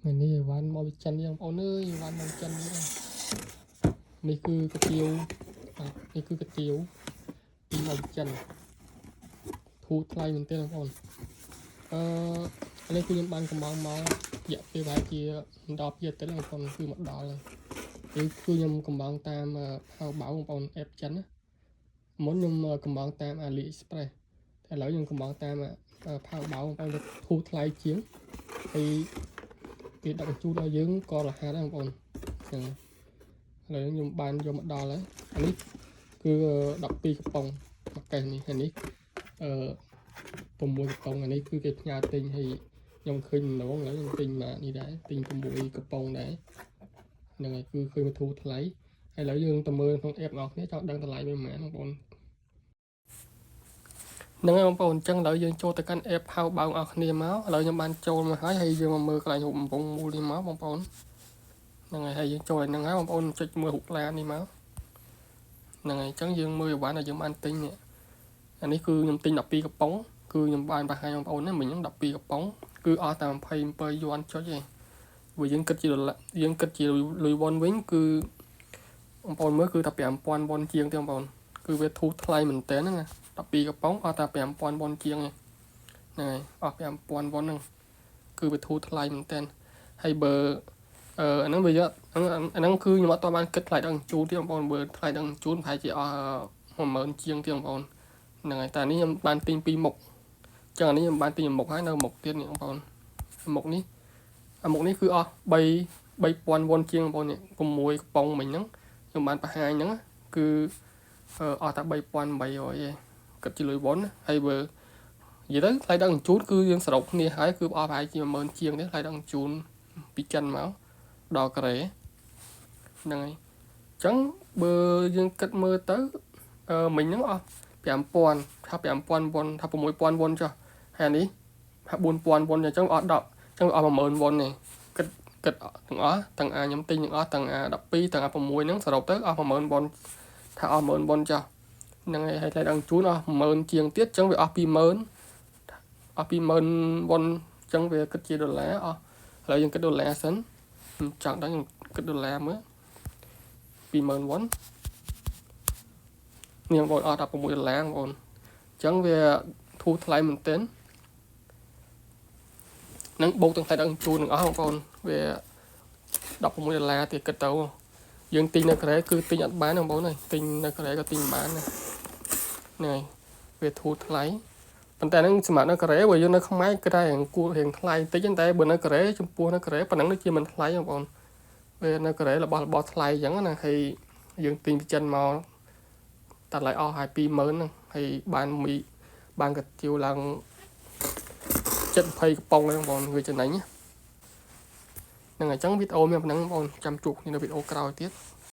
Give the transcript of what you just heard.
ថ្ងៃនេះអីវ៉ាន់មកពីចិននេះបងប្អូនអើយអីវ៉ាន់មកពីចិននេះនេះគឺកាទៀវអានេះគឺកាទៀវពីមកពីចិនធូរថ្លៃមែនទែនបងប្អូនអឺអានេះគឺខ្ញុំបានកម្ម៉ង់មករយៈពេលប្រហែលជាមិនដល់2អាទិត្យទេបងប្អូនគឺមកដល់ហើយនេះគឺខ្ញុំកម្ម៉ង់តាម Taobao បងប្អូន app ចិនណាមុនខ្ញុំកម្ម៉ង់តាម AliExpress តែឥឡូវខ្ញុំកម្ម៉ង់តាម Taobao បងប្អូនធូរថ្លៃជាងហើយគេដឹកជញ្ជូនឲ្យយើងក៏រហ័សដែរបងប្អូនអញ្ចឹងឥឡូវខ្ញុំបានយកមកដល់ហើយអានេះគឺ12កំប៉ុងមួយកេសនេះហើយនេះអឺ6កំប៉ុងអានេះគឺគេផ្ញើទិញហើយខ្ញុំឃើញម្ដងឥឡូវខ្ញុំទិញមកនេះដែរទិញ6កំប៉ុងដែរហ្នឹងហើយគឺឃើញមកធូរថ្លៃហើយឥឡូវយើងទៅមើលក្នុង app របស់គ្នាចង់ដឹងតម្លៃវាប៉ុន្មានបងប្អូនហ្នឹងហើយបងប្អូនអញ្ចឹងឥឡូវយើងចូលទៅកាន់ app Taobao អស់គ្នាមកឥឡូវខ្ញុំបានចូលមកហើយហើយយើងមកមើលកន្លែងរូបកំពុងមូលនេះមកបងប្អូនហ្នឹងហើយហើយយើងចូលឲ្យហ្នឹងហើយបងប្អូនចុចមើលរូបឡាននេះមកហ្នឹងហើយអញ្ចឹងយើងមើលអីវ៉ាន់ដែលយើងបានទិញនេះអានេះគឺខ្ញុំទិញ12កំប៉ុងគឺខ្ញុំបានបង្ហាញបងប្អូនណាមិញហ្នឹង12កំប៉ុងគឺអស់តែ27យួនចុចឯងព្រោះយើងគិតជាដុល្លារយើងគិតជាលុយវ៉ុនវិញគឺបងប្អូនមើលគឺតែ5000វ៉ុនជាងទេបងប្អូនគឺវាធូរថ្លៃមែនតើហ្នឹងណា12កំប៉ុងអស់តែ5000វ៉ុនជាងឯងហ្នឹងហើយអស់5000វ៉ុនហ្នឹងគឺវាធូរថ្លៃមែនតើហើយបើអឺអាហ្នឹងវាយកអាហ្នឹងគឺខ្ញុំអត់តបានគិតថ្លៃដឹកជញ្ជូនទេបងប្អូនបើថ្លៃដឹកជញ្ជូនប្រហែលជាអស់10000ជាងទេបងប្អូនហ្នឹងហើយតែនេះខ្ញុំបានទិញពីរមុខចឹងអានេះខ្ញុំបានទិញមួយមុខហើយនៅមុខទៀតនេះបងប្អូនមុខនេះអាមុខនេះគឺអស់3 3000វ៉ុនជាងបងប្អូននេះ6កំប៉ុងមិញហ្នឹងខ្ញុំបានបង្ហាញហ្នឹងគឺអស់តែ3800ឯងគិតជាលុយវ៉ុនហើយបើនិយាយទៅថ្លៃដឹកជញ្ជូនគឺយើងសរុបគ្នាហើយគឺអស់ប្រហែលជា10000ជាងទេថ្លៃដឹកជញ្ជូនពីចិនមកដល់កូរ៉េហ្នឹងហើយអញ្ចឹងបើយើងគិតមើលទៅអឺមិញហ្នឹងអស់5000ថា5000វ៉ុនថា6000វ៉ុនចុះហើយអានេះថា4000វ៉ុនអញ្ចឹងអស់10អញ្ចឹងអស់10000វ៉ុននេះគិតគិតទាំងអស់ទាំងអាខ្ញុំទិញទាំងអស់ទាំងអា12ទាំងអា6ហ្នឹងសរុបទៅអស់10000វ៉ុនថាអស់10000វ៉ុនចុះហ្នឹងហើយហើយថ្លៃដឹកជញ្ជូនអស់10000ជាងទៀតអញ្ចឹងវាអស់20000អស់20000វ៉ុនអញ្ចឹងវាគិតជាដុល្លារអស់ឥឡូវយើងគិតដុល្លារសិនខ្ញុំចង់ដឹងខ្ញុំគិតដុល្លារមើល20000វ៉ុននេះបងប្អូនអស់16ដុល្លារបងប្អូនអញ្ចឹងវាធូរថ្លៃមែនទែននឹងបូកទាំងថ្លៃដឹកជញ្ជូនទាំងអស់បងប្អូនវា16ដុល្លារទៀតគិតទៅយើងទិញនៅកូរ៉េគឺទិញអត់បានបងប្អូនអើយទិញនៅកូរ៉េក៏ទិញបានដែរហ្នឹងហើយវាធូរថ្លៃប៉ុន្តែហ្នឹងសម្រាប់នៅកូរ៉េបើយើងនៅខ្មែរគឺថារៀងគួររៀងថ្លៃបន្តិចតែបើនៅកូរ៉េចំពោះនៅកូរ៉េប៉ុណ្ណឹងដូចជាមិនថ្លៃបងប្អូនវានៅកូរ៉េរបស់របរថ្លៃអញ្ចឹងណាហើយយើងទិញពីចិនមកតែថ្លៃអស់ហើយ20000ហ្នឹងហើយបានមីបានកាទៀវឡើង70 20កំប៉ុងហ្នឹងបងប្អូនវាចំណេញហ្នឹងអញ្ចឹងវីដេអូមានប៉ុណ្ណឹងបងប្អូនចាំជួបគ្នានៅវីដេអូក្រោយទៀត។